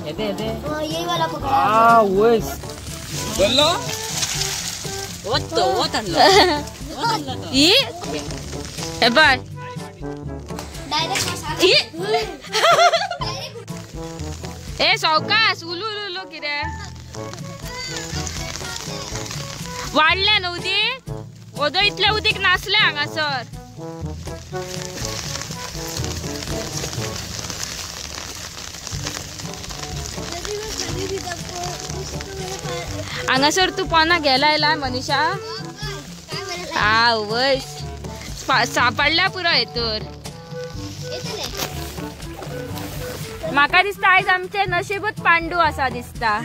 यही वाला पकड़ा। आ वस बोलो वो तो ई ए बाय डायरेक्ट मसाला। ए सावकाश उलू उलू उलू किरे वाडले न्हू उदीक ओदो इतले उदीक नासले हांगासर। हांगासर तूं पोना गेला येला मनीषा। आवय सापडल्या पुरो हेतूर। म्हाका दिसता आयज आमचें नशीबूच पांडू आसा दिसता।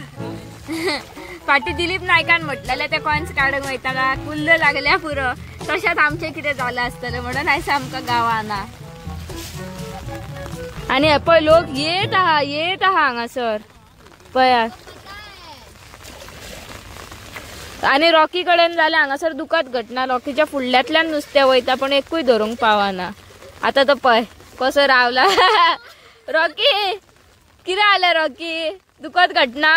फाटी दिलीप नायकान म्हटलेलें ते कॉयन्स काडूंक वयता कुल्ल लागल्या पुरो, तशेंच आमचें कितें जालां आसतलें म्हणून आयज आमकां गावाना। आनी हे पळय लोक येत आहा येत आहा हांगासर पळयात। आनी रॉकी कडेन जाल्यार हांगासर दुखत घटना, रॉकीच्या फुडल्यांतल्यान नुस्तें वयता पण एकूय धरूंक पावना। आतां तो पळय कसो रावला। रॉकी कितें जालें रॉकी, दुखत घटना?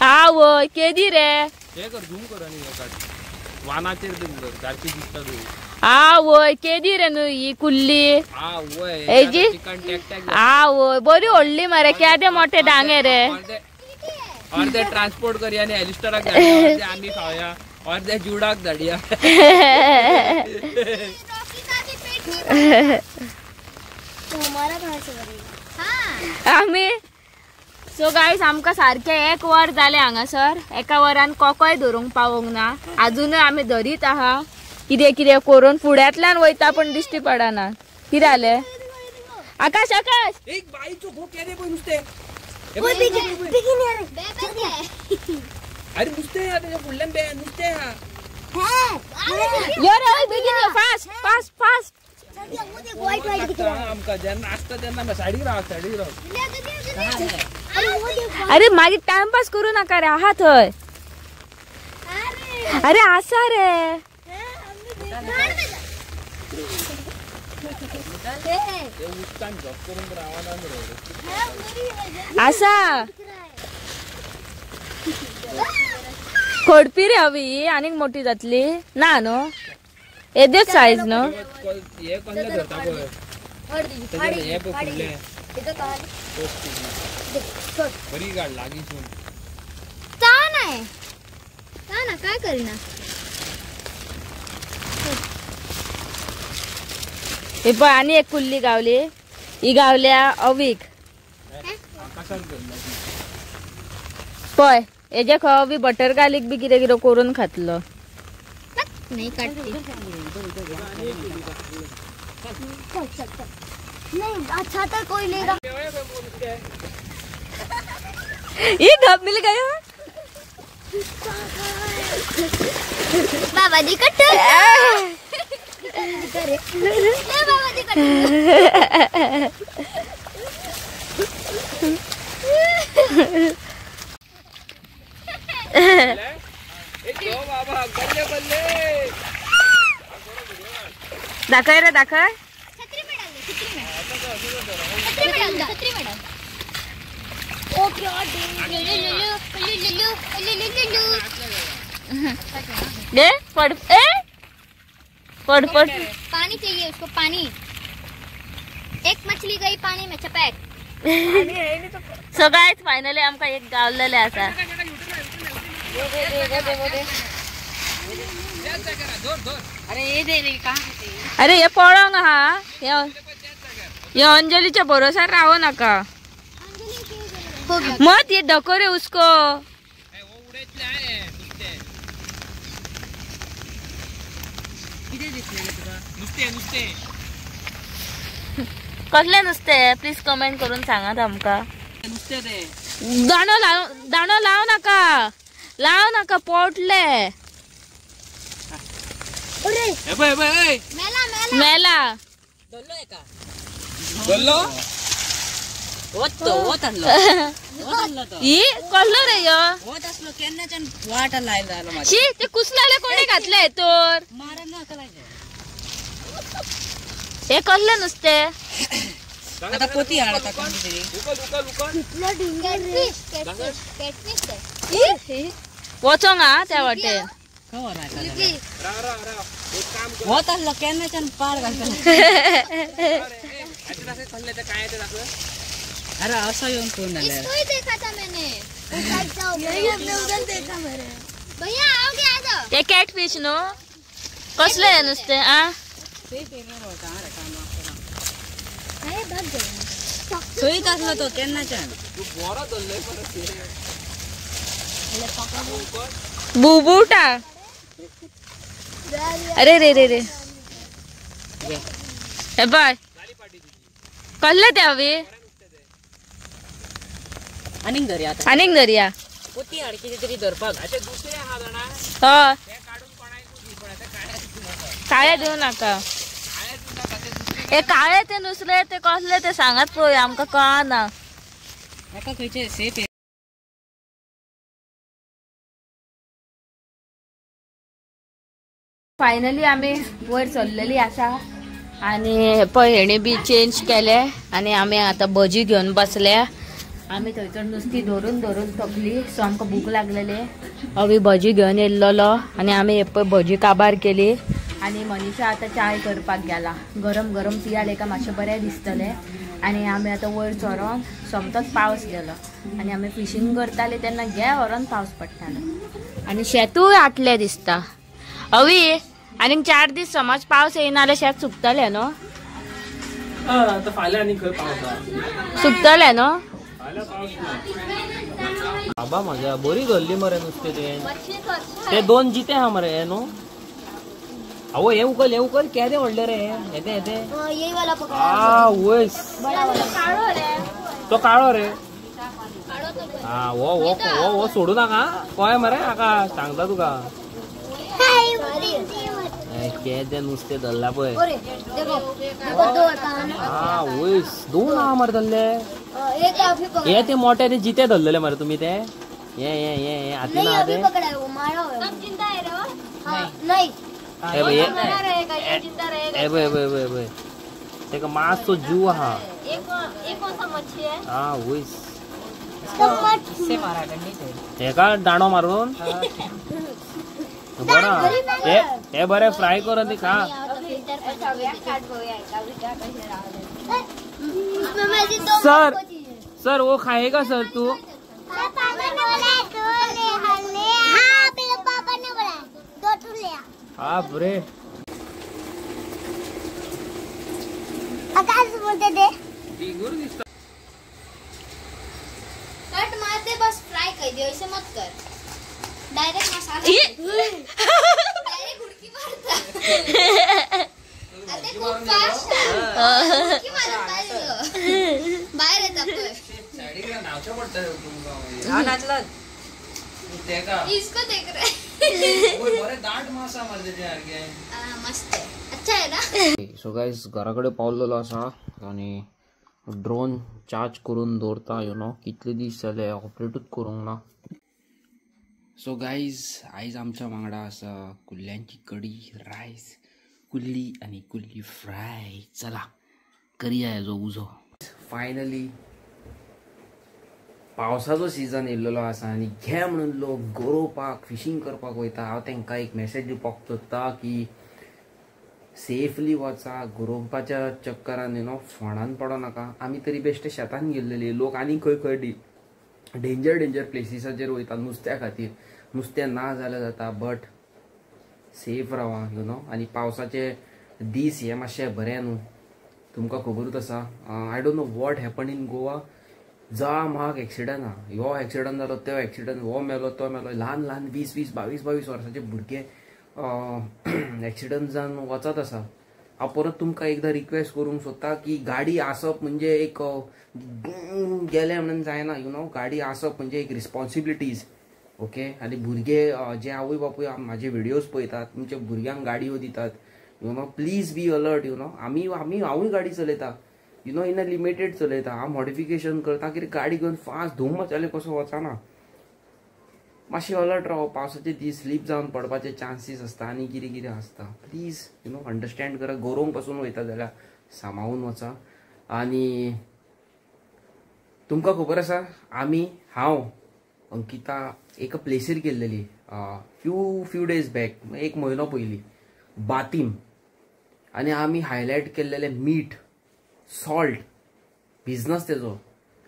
आवय केदी रे हे कर झूम कर आणि हे काढ वानाचेर कर सारखी दिसता तू। आवय केदी रे न्हू ही कुल्ली। आवय हेजी आवय बरी व्हडली मरे, केदे मोठे दांगे रे। अर्धे ट्रान्सपोर्ट करया आणि एलिस्टराक धाडया, आमी खावया, अर्धे जुडाक धाडया। आमी सो गायज आमकां सारकें एक वर जालें हांगासर, एका वरान कोकोय धरूंक पावोंक ना, आजुनूय आमी धरीत आहा कितें कितें करून फुड्यांतल्यान वयता पण दिश्टी पडना। कितें जालें आकाश? आकाश एक बाईचो घो केदे पळय नुस्तें। अरे नुस्तें आहा तेच्या फुडल्यान नुस्तें आहा। यो रे बेगीन यो, फास्ट फास्ट फास्ट। आमकां जेन्ना आसता तेन्ना सायडीक राव सायडीक राव। अरे मागीर टायमपास करू नाका रे, आहा थंय। अरे आसा रे। आसा खोडपी रे हवी आनीक मोठी जातली ना न्हू, येदेच सायज न्हू। काय करीना हे पळय आनी एक कुल्ली गावली, ही गावल्या अवीक। पळय हेजे खंय अवी बटर गार्लिक बी कितें कितें करून खातलो। नहीं काटती नहीं, अच्छा तो कोई लेगा। ये धब मिल गया बाबा जी कट्टू बाबा जी कट्टू। दाखय रे दाखय। छतरी में डाल दे, छतरी में, छतरी में डाल दे, छतरी में डाल। ओ क्या ले ले ले ले ले ले ले ले ले पड़ ए पड़ पड़। पानी चाहिए उसको, पानी। एक मछली गई पानी में चपेट। सो गाइस फाइनली आमका एक गावलेले आसा। अरे हे पळोंक आहा, हे अंजलीच्या भरोसार रावो नाका मत, ये डको रे उसको। कसले नुस्ते प्लीज कमेंट करून सांगात आमका। दाणो लाव, दाणो लाव नाका, लाव नाका पोटले। मेला कसलो रे यो? शी ते कुसलाले कोणी घातले तर? हे कसले नुस्ते? आता पोती हाड आता कोण तरी उकल उकल उकल कितलो डेंजर कॅटफिश कॅटफिश वचोंग आ त्या वाटे खबर आता राव राव राव एक काम कर वत आसलो केन्नाच्यान पार घालतलो आता तसे खाल्ले तर काय ते दाखव. अरे असं येऊन कोण झालं इसको ही देखा था मैंने. यही हमने उधर देखा मेरे भैया आओगे आ जाओ. ते कॅटफिश नो कसले नुसते आ अरे भाग गए सोयीत आसलो तो केन्नाच्यान तू बरो धरलंय परत बुबुटा. अरे रे रे रे हे बाय कसले ते हवी आनीक धरया आता आनीक धरया पोती हाड कितें तरी धरपाक. आता दुसरे आहा जाणा हय ते काडून कोणाकूच दी पण आता काळे दिवू नाका. काळे दिवू नाका. काळे दिवू नाका ते दुसरे हे काळे ते नुसले ते कसले ते सांगात पळोवया आमकां कळना. एका खंयचे सेफ फायनली आमी वयर चल्लेली आसा आनी पळय हेणी बी चेंज केले आनी आमी आतां भजी घेवन बसल्या. आमी थंयसर नुस्ती धरून धरून थकली सो आमकां भूक लागलेली. अवी भजी घेवन येयल्लो आनी आमी पळय भजी काबार केली आनी मनीषा आतां चाय करपाक गेला. गरम गरम पियाले काय मातशें बरें दिसतलें. आनी आमी आतां वयर चरोन सोमतोच पावस गेलो आनी आमी फिशींग करताले तेन्ना घे व्हरोन पावस पडटालो आनी शेतूय आटलें दिसता. अवी आनीक 4 दीस समज पावस येयना जाल्यार शेत सुकतलें न्हू? आतां फाल्यां आनी खंय पावसा सुकतलें न्हू? बाबा म्हज्या बरी धरली मरे नुस्तें तुवें. ते दोन जिते आहा मरे हे न्हू. आवय हे उकल हे उकल केदें व्हडलें रे हें हें यही वाला पकड़ा. आ वयस तो काळो रे. हा हो हो हो हो सोडू नाका कळ्ळें मरे आका सांगता तुका. केदें नुस्तें धरलां पळय. आ वयस दोन आहा मरे धरले. हे ते मोठे ते जिते धरलेले मरे तुमी ते हे हे हे हे हातीन आहा ते. हे पळय हे पळय पळय पळय तेका मातसो जीव आहा. आ वयस हेका दांडो मारून बरं हे बरें फ्राय करून ती खा. सर सर वो खाएगा सर तू? बाप रे कट मार दे बस फ्राई कर दे ऐसे मत कर डायरेक्ट मसाला डायरेक्ट उडकी मारता. आता खूप फास्ट उडकी मारत बाहेर येता पळय. इसको देख रहे मस्त है अच्छा है ना. सो गायज घरा कडेन पावलेलो आसा आनी ड्रोन चार्ज करून दवरता. You know कितले दीस जाले ऑपरेटूच करूंक ना. सो गायज आयज आमच्या वांगडा आसा कुल्ल्यांची कडी, रायस, कुल्ली आनी कुल्ली फ्राय. चला करया हेजो उजो. फायनली पावसाचो सिजन येयल्लो आसा आनी घे म्हणून लोक गरोवपाक फिशींग करपाक वयता. हांव तांकां एक मॅसेज दिवपाक सोदता की सेफली वचा. गरोवपाच्या चक्करान you know फोंडान पडो नाका. आमी तरी बेश्टे शेतान गेल्लेली. लोक आनी खंय खंय डेंजर डेंजर प्लेसीसाचेर वयता नुस्त्या खातीर. नुस्तें ना जाल्यार जाता बट सेफ रावा you know. आनी पावसाचे दीस हे मातशे बरें न्हू तुमकां खबरूच आसा. I don't know what happen in Goa. जा म्हाक एक्सिडंट आहा, ह्यो एक्सिडंट जालो तो एक्सिडंट, हो मेलो तो मेलो. ल्हान ल्हान 20 20 22 22 वर्सांचे भुरगे एक्सिडंट जावन वचत आसा. हांव परत तुमकां एकदां रिक्वेस्ट करूंक सोदता की गाडी आसप म्हणजे एक गेलें म्हणून जायना you know. गाडी आसप म्हणजे एक रिस्पॉन्सिबिलिटीज ओके. आनी भुरगे जे आवय बापूय म्हाजे व्हिडियोज पळयतात तुमच्या भुरग्यांक गाडयो दितात you know, please be alert you know. आमी आमी हांवूय गाडी चलयता you know, in a limited चलयता. हांव मॉडिफिकेशन करता कित्याक गाडी घेवन फास्ट धूम मचाले कसो वचना. मातशें अलर्ट राव. पावसाचे दीस स्लीप जावन पडपाचे चान्सीस आसता आनी कितें कितें आसता. प्लीज you know understand करा. गरोवंक पासून वयता जाल्यार सांबाळून वचा. आनी तुमकां खबर आसा आमी हांव अंकिता एका प्लेसीर गेल्लेली फ्यू डेज बॅक, एक म्हयनो पयलीं बातीम, आनी आमी हायलायट केल्लेले मीठ सॉल्ट बिजनस तेजो,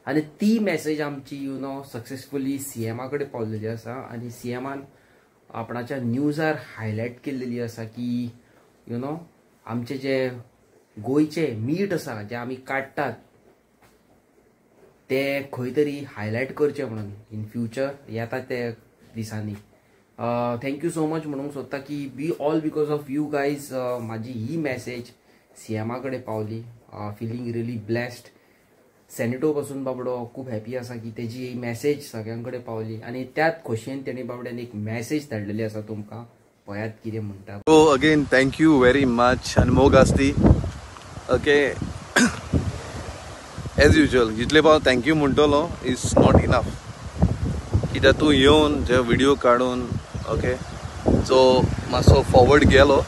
आनी ती मॅसेज आमची you know successfully सीएमा कडेन पावलेली आसा आनी सीएमान आपणाच्या न्यूजार हायलायट केल्लेली आसा की you know आमचे जे गोंयचे मीठ आसा जे आमी काडटात ते खंय तरी हायलायट करचे म्हणून इन फ्युचर येता ते दिसांनी. Thank you so much म्हणूंक सोदता की be all because of you guys म्हाजी ही मॅसेज सीएमा कडेन पावली. Feeling really blessed. सॅनिटो पासून बाबडो खूब हॅपी आसा की तेजी ही मॅसेज सगळ्यां कडेन पावली आनी त्याच खोशयेन तेणी बाबड्यान एक मॅसेज धाडलेली आसा तुमकां. पळयात कितें म्हणटा. So again thank you very much आनी मोग आसती. ओके, एज युजल जितले पाव thank you म्हणटलो is not enough, कित्याक तूं येवन जे व्हिडिओ काडून ओके जो मातसो फॉवर्ड गेलो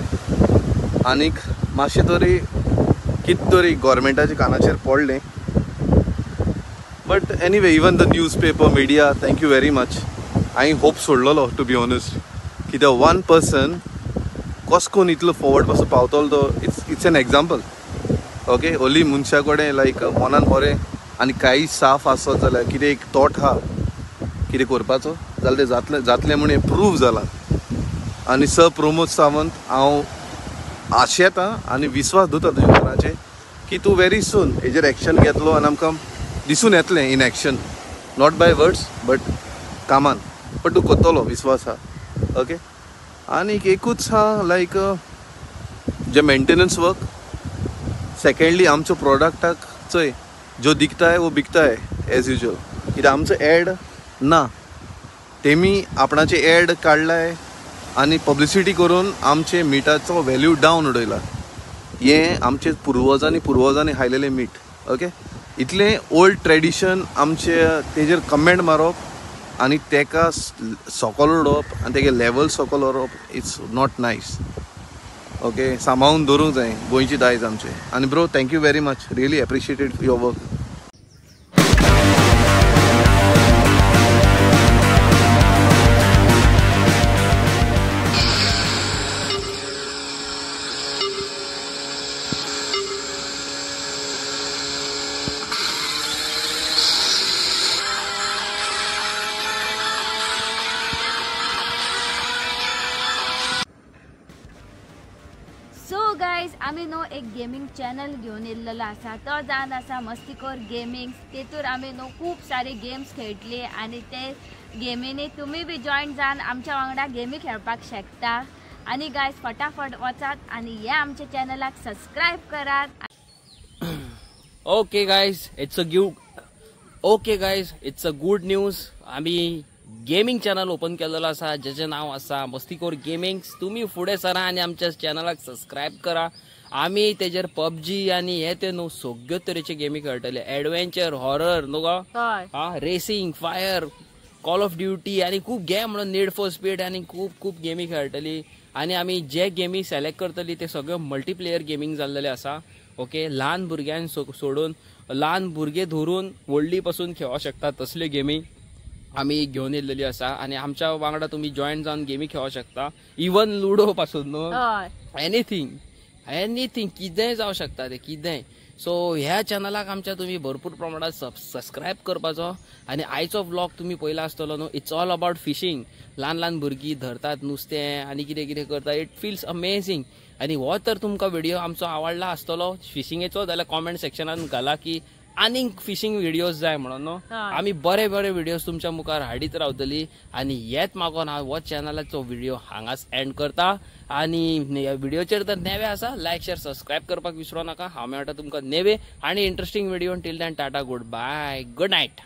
आनीक मातशें तरी कितें तरी गोवोरमेंटाच्या कानाचेर पडलें. But anyway even the newspaper media thank you very much. हांवें होप सोडलेलो टू बी ऑनेस्ट, कित्याक वन पर्सन कस करून इतलो फॉवर्ड पासून पावतलो तो it's an example. Okay, ओली मनशा कडेन लायक मनान बरें आनी कांय साफ आसत जाल्यार कितें एक थॉट आहा कितें करपाचो जाल्यार तें जातलें जातलें म्हूण हें प्रूव जालां. आनी सर प्रमोद सावंत हांव आशेता आनी विस्वास दवरता तुज्या मनाचेर की तूं वेरी सून हेजेर एक्शन घेतलो आनी आमकां दिसून येतलें in action, not by words but कामान, बट तूं करतलो विस्वास आहा. ओके, आनीक एकूच आहा लायक जे मेंटेनन्स वर्क, सेकेंडली आमचो प्रोडक्टाक चोय जो दिखता है वो बिकता है एज युजल, कित्याक आमचो एड ना, तेमी आपणाचे एड काडलाय आनी पब्लिसिटी करून आमचे मिठाचो व्हॅल्यू डावन उडयला. हें आमचे पुर्वजांनी खायलेलें मीठ. ओके, इतलें ओल्ड ट्रेडिशन आमचे तेजेर कमेंट मारप आनी तेका सकल उडोवप आनी तेगे लेवल सकल व्हरप it's not nice. Okay, सांबाळून दवरूंक जाय गोंयची दायज आमचें. आनी bro thank you very much, really appreciated your work. So guys आमी न्हू एक गेमींग चॅनल घेवन येयल्लो आसा, तो जावन आसा मस्तीखोर गेमींग. तेतूर आमी न्हू खूब सारे गेम्स खेळटली आनी ते गेमींनी तुमी बी जॉयन जावन आमच्या वांगडा गेमी खेळपाक शकता. आनी गायज फटाफट वचात आनी ह्या आमच्या चॅनलाक सबस्क्रायब करात. Okay guys, it's a good news. आमी गेमींग चॅनल ओपन केलेलो आसा जेचें नांव आसा मस्तीखोर गेमिंग्स. तुमी फुडें सरा आनी आमच्या चॅनलाक सबस्क्रायब करा. आमी तेजेर पबजी आनी हे ते न्हू सगळ्यो तरेचे गेमी खेळटले, एडवेंचर, हॉरर न्हू गो, हा racing, fire, call of duty आनी खूब गेम म्हणून नीड फॉर स्पीड आनी खूब खूब गेमी खेळटली. आनी आमी जे गेमी सिलेक्ट करतली ते सगळ्यो मल्टीप्लेयर गेमींग जाल्लेले आसा. ओके, ल्हान भुरग्यांक सोडून ल्हान भुरगे धरून व्हडली पासून खेळोंक शकता तसल्यो गेमी आमी घेवन येयल्लेली आसा. आनी आमच्या वांगडा तुमी जॉयन जावन गेमी खेळोंक शकता, इवन लुडो पासून न्हू, एनीथिंग कितेंय जावं शकता तें कितेंय. सो ह्या चॅनलाक आमच्या तुमी भरपूर प्रमाणात सबस्क्रायब करपाचो. आनी आयचो व्लॉग तुमी पळयला आसतलो न्हू, it's all about fishing. ल्हान ल्हान भुरगीं धरतात नुस्तें आनी कितें कितें करता, it feels amazing. आनी हो तर तुमकां व्हिडिओ आमचो आवडला आसतलो फिशिंगेचो जाल्यार कॉमेंट सेक्शनान घाला की आनीक फिशिंग व्हिडियोज जाय म्हणून न्हू. आमी बरे बरे व्हिडियोज तुमच्या मुखार हाडीत रावतली. आनी हेच मागोन हांव हो चॅनलाचो व्हिडिओ हांगाच एंड करता. आनी व्हिडियोचेर तर नेवे आसा, लायक शेर सबस्क्रायब करपाक विसरो नाका. हांव मेळटा तुमकां नेवे आनी interesting video. Till then tata, good bye, good night.